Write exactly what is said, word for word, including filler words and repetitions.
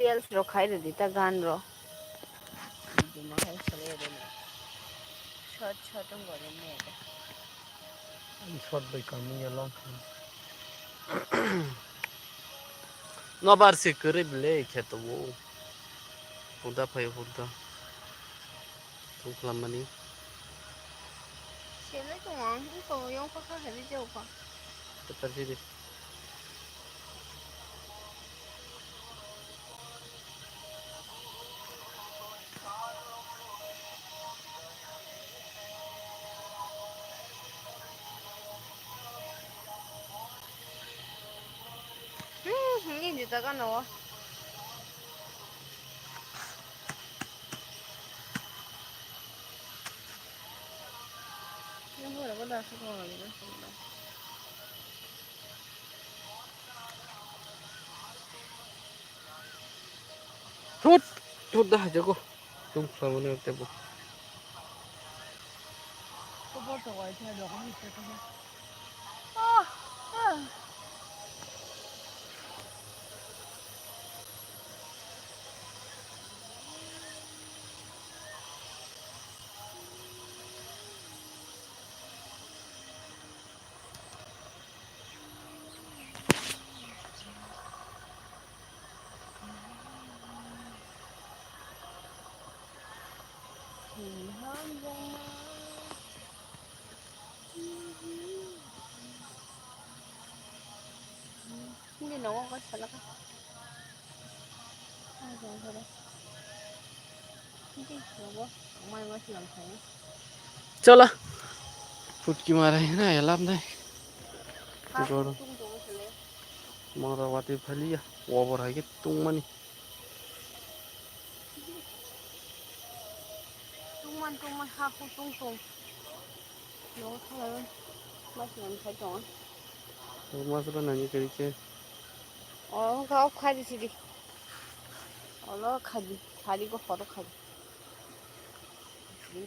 Reels rok khai rwdi ta gan rok. Video ma hai salai rwdi. Short short wng gori me. Short bai kamung ya long. Nobar se kwrwi bwle khe tongo. Hurda phai hurda. Tong khwlammani. Selai tongo ang, wngkha o, yongkha kha khe rejak kha. Kwtal sidi. Hmm, ini juta kan o. Thut, thut da hajago. Tum khlamo ne tebo. Hindi na ako kasala ka. Ano ba? Hindi, ano ba? Ang may mas lang sa'yo. Chala. Putki mara hai na, alam nai. Mara wati phaliya. Wabor hai ke tungmani. Tungman, tungman, ha, hu, tung, tung. Nogo thalai, mas man khai tongo. Mas ba nani kari ke? O, wngkha, o khai di sidi. Olo khai di, sari go horo khai di.